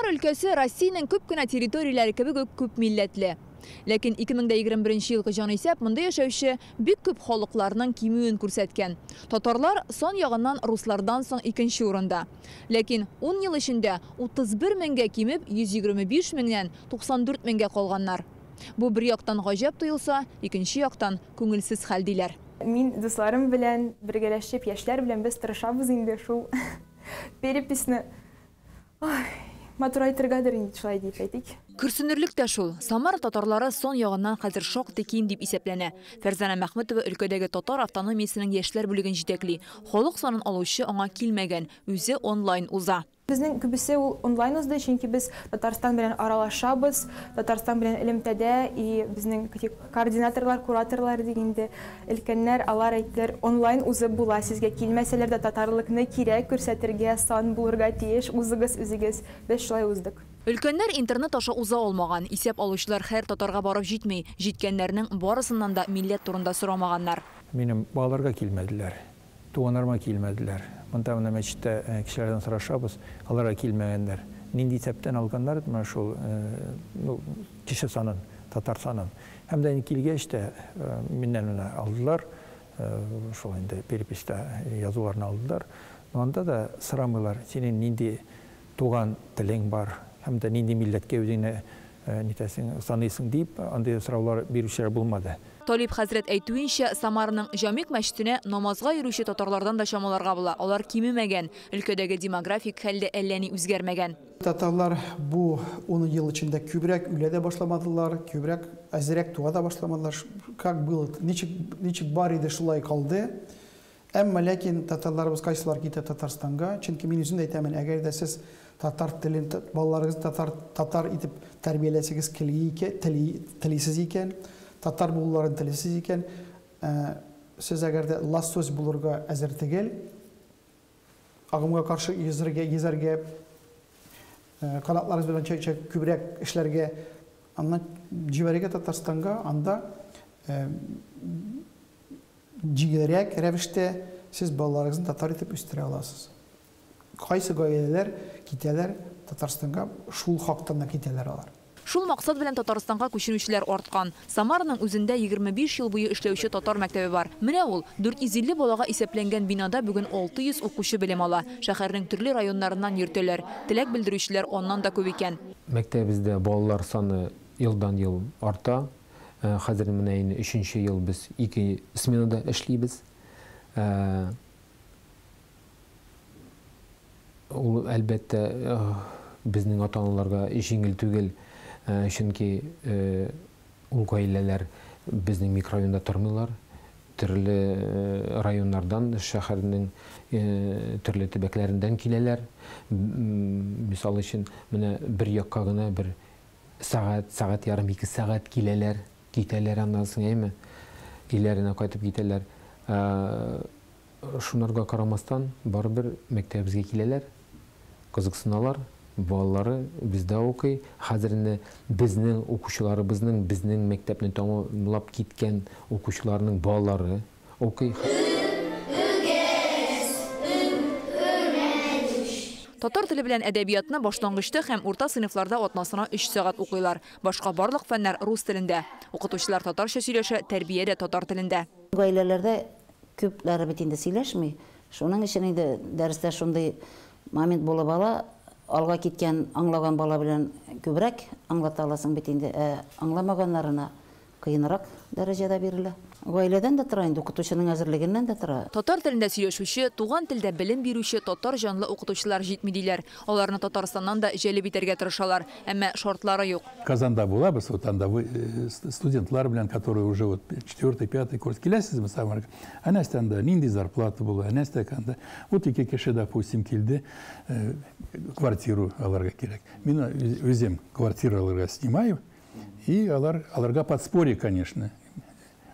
Өлкәсе Россиянең күп кенә территорияләре кебек үк күп милләтле. Ләкин 2021 елгы җанисәп монда яшәүче бик күп халыкларның кимүен күрсәткән. Татарлар сан ягыннан руслардан соң икенче урында. Ләкин 10 ел эчендә 31 меңгә кимеп, 125 меңнән 94 меңгә калганнар. Бу бер яктан гаҗәп тоелса, икенче яктан күңелсез хәл, диләр. Мин дусларым белән бергәләшеп, яшьләр белән без тырышабыз инде шул переписьны матурайтыргадыр инде, шулай дип әйтик. Көрсенерлек тә шул. Самара татарлары сан ягыннан хәзер шактый ким дип исәпләнә. Фәрзана Мәхмүтова өлкәдәге татар автономиясенең яшьләр бүлеген җитәкли. Халык санын алучы аңа килмәгән, үзе онлайн уза. Безнең күбесе ул онлайн узды, чөнки без Татарстан белән аралашабыз, Татарстан белән элемтәдә, и безнең координаторлар, кураторлар дигәндә өлкәннәр, алар әйттеләр, онлайн узып була, сезгә килмәсәләр дә татарлыкны кирәк күрсәтергә, сан булырга тиеш, узыгыз үзегез. Без шулай уздык. Өлкәннәр интернет аша уза алмаган. Исәп алучылар һәр татарга барып җитми. Җиткәннәрнең барысыннан да милләт турында сорамаганнар. Минем балаларга килмәделәр, туганнарыма килмәделәр. Монда менә мәчеттә кешеләрдән сорашабыз, аларга килмәгәннәр. Нинди исәптән алганнар, менә шул, ну, кеше санын, татар санын. Һәм дә инде килгәч тә миннән менә алдылар, шул инде переписьта язуларны алдылар. Но анда да сорамыйлар, синең нинди туган телең бар, һәм дә нинди милләткә үзеңне нитәсең, саныйсың дип, андый сораулар бирүчеләр булмады. Талип хәзрәт әйтүенчә, Самараның Җамик мәчетенә намазга йөрүче татарлардан да чамаларга була. Алар кимемәгән. Өлкәдәге демографик хәл дә әллә ни үзгәрмәгән. Татарлар бу 10 ел эчендә күбрәк үлә дә башламадылар, күбрәк әзрәк туа да башламадылар. Как было, ничек бар иде, шулай калды. Әмма ләкин татарларыбыз кайсылар китә Татарстанга, чөнки мин үзем дә әйтәмен, әгәр дә сез татар телен, балаларыгызны татар итеп тәрбияләсегез телисез икән, татар булуларын телисез икән, сез әгәр дә лосось булырга әзер түгел, агымга каршы йөзәргә, канатларыгыз белән чәй-чәй күбрәк эшләргә, аннан җибәрергә Татарстанга, анда җиңелрәк рәвештә сез балаларыгызны татар итеп үстерә аласыз. Кайсы гаиләләр китәләр Татарстанга, шул хактан да китәләр алар. Шул максат белән Татарстанга күченүчеләр арткан. Самараның үзендә 25 ел буе эшләүче татар мәктәбе бар. Менә ул 450 балага исәпләнгән бинада бүген 600 укучы белем ала. Шәһәрнең төрле районнарыннан йөртәләр. Теләк белдерүчеләр аннан да күп икән. Мәктәбебездә балалар саны елдан-ел арта. Хәзер менә инде 3нче ел без 2 сменада эшлибез. Ул әлбәттә безнең ата-аналарга җиңел түгел, чөнки ул гаиләләр безнең микрорайонда тормыйлар. Төрле районнардан, шәһәрнең төрле төбәкләреннән киләләр. Мисал өчен, менә бер якка гына бер сәгать, сәгать ярым, 2 сәгать киләләр, китәләр аннан соң, әйме? Өйләренә кайтып китәләр. Шунарга карамастан, барыбер мәктәбебезгә киләләр, кызыксыналар, балалары бездә укый. Хәзер инде безнең укучыларыбызның, безнең мәктәпне тәмамлап киткән укучыларның балалары укый. Татар теле белән әдәбиятны башлангычта һәм урта сыйныфларда атнасына 3 сәгать укыйлар. Башка барлык фәннәр рус телендә. Укытучылар татарча сөйләшә, тәрбия дә татар телендә. Гаиләләрдә күпләре бит инде сөйләшми. Шуның өчен инде дәрестә шундый момент булып ала, алга киткән, аңлаган бала белән күбрәк аңлата аласың бит инде, ә аңламаганнарына кыенрак дәрәҗәдә бирелә. Гаиләдән дә тора инде, укытучының әзерлегеннән дә тора. Татар телендә сөйләшүче, туган телдә белем бирүче татар җанлы укытучылар җитми диләр. Аларны Татарстаннан да җәлеп итәргә тырышалар, әмма шартлары юк. Казанда булабыз, вот анда студентлар белән, которые уже вот 4-й, 5-й курс киләсезме Самарга? Ә нәрсә анда, нинди зарплата була, ә нәрсә анда? Вот ике кеше, допустим, килде, квартиру аларга кирәк. Мин үзем квартиру аларга снимаю, и аларга подспорье, конечно,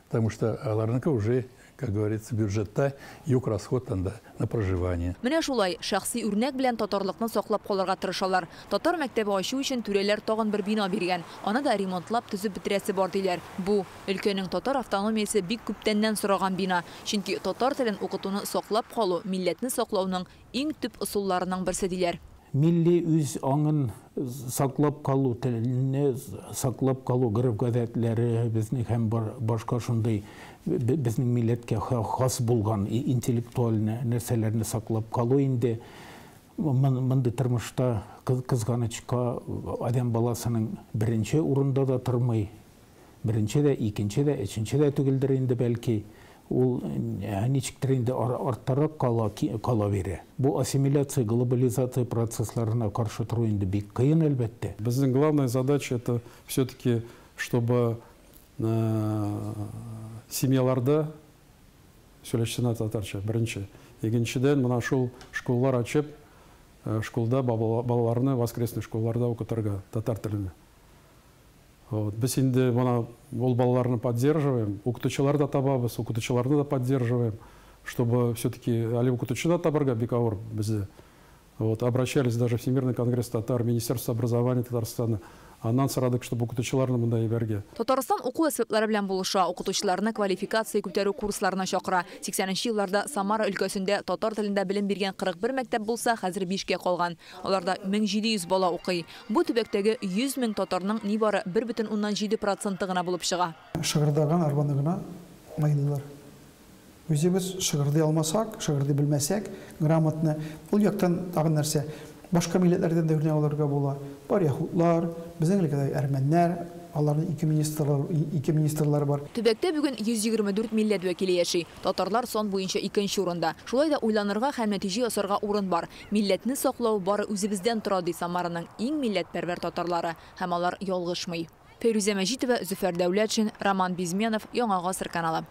потому что аларныкы уже, как говорится, бюджетта юк расход анда на проживание. Менә шулай шәхси үрнәк белән татарлыкны саклап калырга тырышалар. Татар мәктәбе ачу өчен түрәләр тагын бер бина биргән. Аны да ремонтлап төзеп бетерәсе бар диләр. Бу өлкәнең татар автономиясе бик күптәннән сораган бина. Чөнки татар телен укытуны саклап калу милләтне саклауның иң төп ысулларының берсе диләр. Милли үз аңын саклап калу, телне саклап калу, гореф-гадәтләре безнең һәм башка шундый безнең милләткә хас булган интеллектуаль нәрсәләрне саклап калу инде мондый тормышта кызганычка адәм баласының беренче урында да тормый. Беренче дә, икенче дә, өченче дә түгелдер инде бәлки. Ул ничектер инде арттарак кала бирә. Бу ассимиляция, глобализация процессларына каршы тору инде бик кыен әлбәттә. Безнең главная задача это все-таки, чтобы семьяларда сөйләшсенә татарча, беренче. Икенчедән, менә шул школлар ачып, школда балаларны воскресный школларда укытырга татар теленә. Вот. Без инде менә ул балаларны поддерживаем, укытучылар да табабыз, укытучыларны да поддерживаем, чтобы все-таки әле укытучы да табарга бик авыр бездә. Вот. Обращались даже в Всемирный конгресс татар, Министерство образования Татарстана. Аннан сорадык, чтобы укытучыларны монда җибәргә. Татарстан уку әсбаплары белән булыша, укытучыларны квалификация күтәрү курсларына чакыра. 80 елларда Самара өлкәсендә татар телендә белем биргән 41 мәктәп булса, хәзер 5кә калган. Аларда 1700 бала укый. Бу төбәктәге 100 мең татарның нибары 1,7% гына булып чыга. Шыгырдаган арбаны гына майлылар. Үзебез шыгырдый алмасак, шыгырдый белмәсәк, грамотны, ул яктан тагын нәрсә. Башка милләтләрдән дә үрнәк алырга була. Бар яһудлар, безнең элек әрмәннәр, аларның ике министрлары бар. Төбәктә бүген 124 милләт вәкиле яши. Татарлар сан буенча икенче урында. Шулай да уйланырга һәм нәтиҗә ясарга урын бар. Милләтне саклау бары үзебездән тора, ди Самараның иң милләтпәрвәр татарлары. Һәм алар ялгышмый. Фәйрүзә Мәҗитова, Зөфәр Дәүләтшин, Роман Безменов, Яңа Гасыр каналы.